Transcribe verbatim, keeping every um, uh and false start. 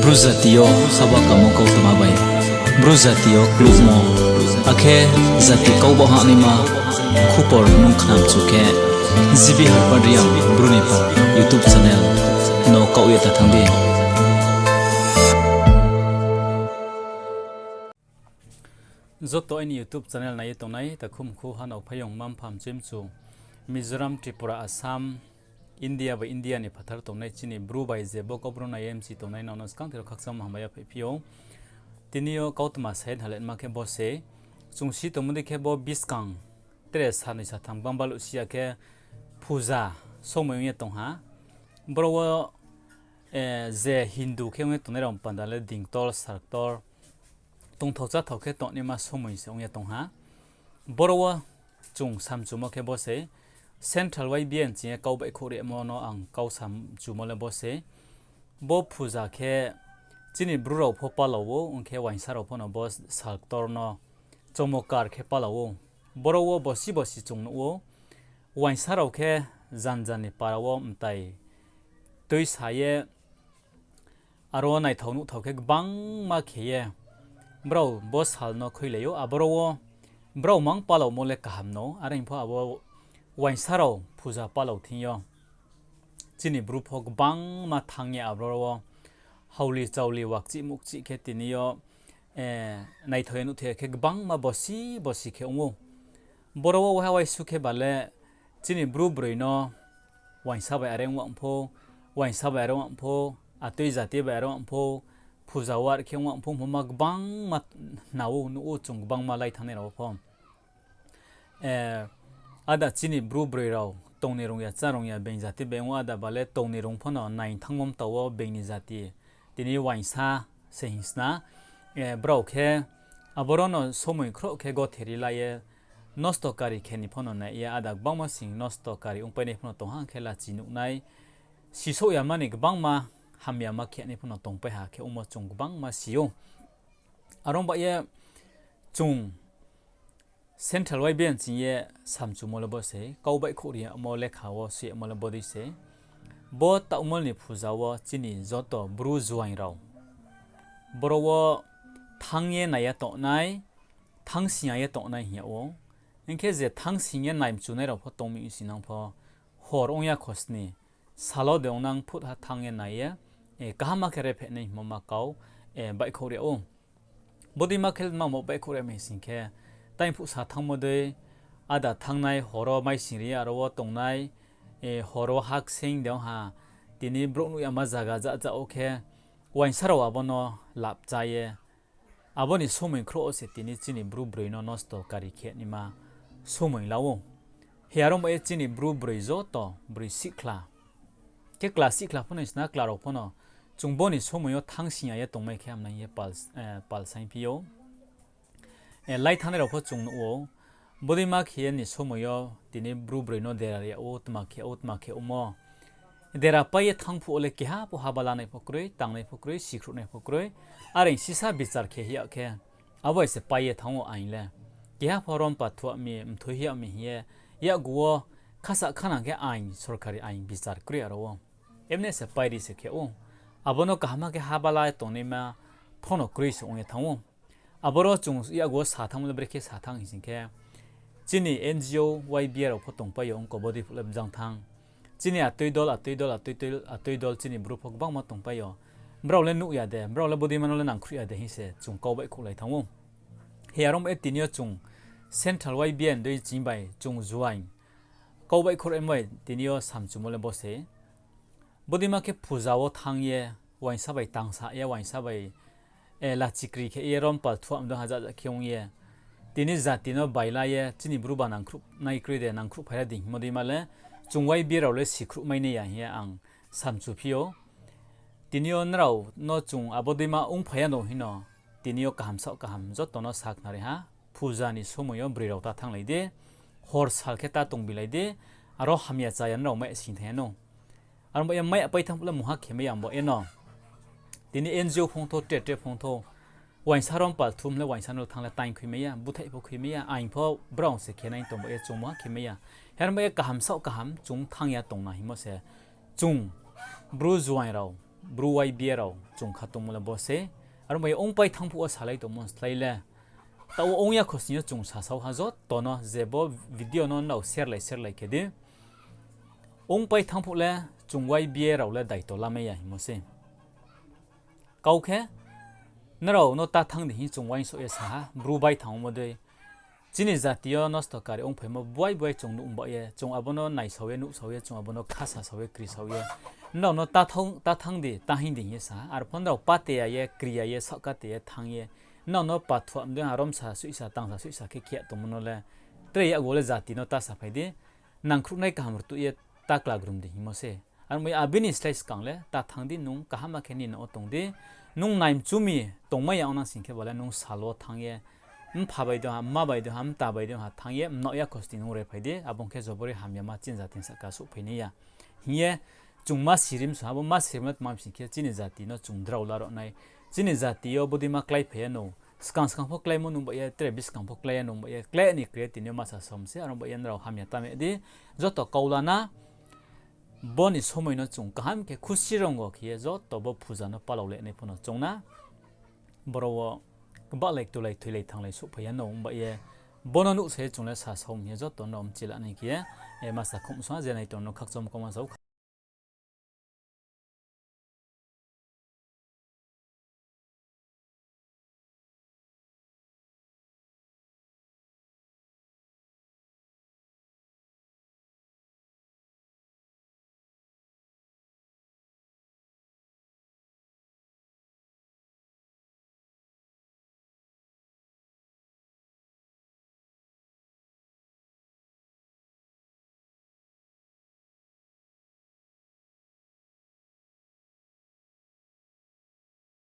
Bru jati yo haba kamo kautma bai Bru jati yo kluhmo, akhe jati kau baoh hahnaima khupor nung khnamchu khe, G B Harpad Reang Bru ni pha YouTube channel no kaoh ye ta thanng di. Joto aini YouTube channel nai ye tongnai, takhu mkhu, hanao phaiyong, mma mpha mchoi mchu, Mizoram, Tripura, Assam, India bai India ni phathar tongnai chini Bru bai je bo Kaubru nai ye mchi tongnai, nono skang thero khakchangmo hambai ya phaiphi ou. Tini yo kautma sai ye hnaletma khe bo se, chung si tongmo dei khe bo buskang tre sanoi satham gbang baluh si ya khe phuja somoi ong ye tong ha. Boro wo, eh, je Hindu khe ong ye tongnai rao panda le dingtor, salktor, tongthao cháthao khe tongnaima somoi se ong ye tong ha. Boro wo chung samchumo khe bo se, Central Y B A ni ching ye kau baihkhouh rimo no ang kau samchumo le bo se. Bo phuja khe chini Bru rao pho palao ou, ong khe uaingsa rao pho no bo salktor no chomokar khe palao ou. Boro wo bosi bosi chung nuh ou, uaingsa rao khe janja ni para wo mtai tuisa ye, aro naithao nuhthao khe gbangma khe ye brao bo sal no khuilai ou. Aboro wo brao mang palaomo le kaham no, are hing pho abo uaingsa rao phuja palao thing yo chini Bru pho gbangma thanng ye aboro wo haoli chaoli wakchih mukchih khe tini yo, eh, naithao ye nuhthao ye khe gbangma bosi bosi khe ong ou. Boro wo waiha waisu khe ba le chini Bru broi no uaingsa bai are ong pho, uaingsa bai are ong pho, atoi jati bai are ong pho, phuja wo are khe ong pho, hingmo ma gbangma hna ou, nuh ou chung gbangma lai thanngnai rao pho. Eh, ada chini Bru broi rao tong ni rung ya, chá rung ya, being jati bai ong ou, ada ba le tong ni rung pho no nai thanngmo mta wo being ni jati. Tini uaingsa se hing sna, eh, brao khe aboro no somoi khroh khe gotheri la ye nosto kari khe ni pho no nai ye, ada gbangma sing nosto kari ongpainai pho no tong ha, khe lachi nuhnai, sisouh yama ni gbangma hamyama khe ni pho no tongpai ha khe ongmo chung gbangma si ou. Are ong ba ye chung Central Y B A ni ching ye samchumo le bo se, kau baihkhouh rimo lekha wo suyamo le bodei se. Bo taohmol ni phuja wo chini joto Bru juaing rao boro wo thanng ye nai ya tongnai, thanngsing ya ye tongnai hing yag ou. Hing khe je thanngsing ye nai mchunai rao pho tong mi sinang pho, hor ong ya khosni, sal wo de ong nang phutha thanng ye nai ye, eh, kaham khe rephehnai hingmo ma kau, eh, baihkhouh ri ou. Bodei ma khe le tma mo baihkhouh ri mi sing khe, taingphuh sa thanngmo dei, ada thanngnai hor wo maising ri ye aro wo tongnai, eh, hor wo ha kseing de ong ha, tini brouh nuh yama zaga ja ja wo khe, uaingsa rao abo no lap chá ye, abo ni somoi khroh wo se tini chini Bru broi no nosto kari khe naima somoi la ou. He are ong ba ye chini Bru broi joto broi sihkhla, khe kla sihkhla pho no sna kla rao pho no, chung bo ni somoi yo thanngsing ya ye tongmai khe hamnai hing ye pal, eh, pal saingphi ou. Eh, lai thanngnai rao pho chung nuh ou. Bodei ma khe ye ni somoi yo tini Bru broi no dera ri yag ou, tma khe ou, tma khe omo. Dera pai ye thanng phuh wo le keha pho haba lanai pho kroi, tangnai pho kroi, sikhruhnai pho kroi. Are sisa bichar khe hing yag khe, abo bai se pai ye thanng ou aing le. Keha pho rom pathu yag mi, mthoi hing yag mi hing ye, yakgu wo khasa khanang khe aing, sorkari aing bichar kroi aro wo. Emne se pai ri se khe ou. Abo no kaham khe haba la tongnaima pho no kroi se ong ye thanng ou. Aboro chung yakgu wo sa thanngmo le brekhe sa thanng hing sing khe, chini N G O, Y B A rao pho tongpai yo, ongko bodei phuh le bzang thanng. Chini atoi dol, atoi dol, atoi dol, atoi dol chini Bru pho gbangma tongpai yo. Brao le nuh ya de, brao le bodei ma no le nangkhruh ya de hing se chung kau baihkhouhlai thanng ou. He are ong ba ye tini yo chung Central Y B A ni dei ching bai chung juaing kau baihkhouh ri bai tini yo samchumo le bo se. Bodei ma khe phuja wo thanng ye, uaingsa bai tangsa ye, uaingsa bai, eh, lachi kri khe ye, rom pal thuam do ha ja ja khe ong ye. Tini jati no baila ye, chini Bru ba nangkhruh nai kroi de, nangkhruh phai ra di hingmo dei ma le, chung Y B A rao le sikhruh mai nai ya hing ye ang samchuphi ou. Tini yo nrao no chung abo dei ma ongphai ya no hing no, tini yo kaham saoh kaham joto no sakhnari ha, phuja ni somoi yo broi rao ta thannglai di, hor sal khe ta tongbilai di, aro hamya chaya nrao mai sing thai ya no. Aro ba ye mai apai thanng phuh le mungha khe mai ya bo ye no. Tini N G O phongthou, tre tre phongthou. Uaingsa rom pal thum le uaingsa no thanng le taing khui mai ya, búthaih pho khui mai ya, aing pho brao se khe nai tong ba ye chung mungha khe mai ya. He are ong ba ye kaham saoh kaham chung thanng ya tong na hingmo se. Chung Bru juaing rao Bru Y B A rao chung kha tongmo le bo se. Aro bai ongpai thanng phuh wo salai tongmo slái le, taoh wo ong ya khosning yo chung sasao ha joto no, je bo video no nrao share lai, share lai khe di. Ongpai thanng phuh le chung Y B A rao le daito lamai ya hingmo se. Kau khe, nrao no ta thanng di hing chung uaingsouh ye sa ha, Bru bai thanngmo dei. Chini jati yo nosto kari ongphaimo buai buai chung nuh ba ye, chung abo no naisao ye, nuhsao ye, chung abo no khasasao ye, krisao ye. Nrao no ta thanng, ta thanng di, ta hing di hing ye sa ha. Arphuh nrao pate ya ye, kri ya ye, saohkate ye, thanng ye, nrao no pathua mdei ha romsa suihsa, tangsa suihsa khe khe tongmo no le, tre yakgu le jati no ta saphai di, nangkhruhnai kaham rtuh ye ta klagrum di hingmo se. Aro bai abini slái skang le ta thanng di, nung kaham khe nini no wo tong di. Nung naimchu mi tongmai ya ong nang sing khe ba le nung sal wo thanng ye, mpha bai dei ha, mma bai dei ha, mta bai dei ha thanng ye, mnaoh ya khosning nung rephai di, abo ong khe jobori hamyama chini jati ni sahka souhphai nai ya. Hing ye, chung ma sirim sa ha, bo ma sirim le tma sing khe chini jati no chung drao la rao nai. Chini jati yo bodei ma kláiphai ya no, skang skang pho kláimo nung ba ye, tre buskang pho klái ya nung ba ye, klái ni kri ye tini yo ma sa som se, aro ba ye nrao hamya ta meh di, joto kau la na, bo ni somoi no chung kaham khe khusi rongo khe ye joto bo puja no palao le nai pho no chung na. Boro wo kbah lai ktulai thoilai thannglai souhphai ya no, ong ba ye bo no nuhsa ye chung le sasao hing ye joto nrao mchi la nai khe ye, e, ma sa khouh sa ha, je nai tong no khakchangmo kauma sa ou.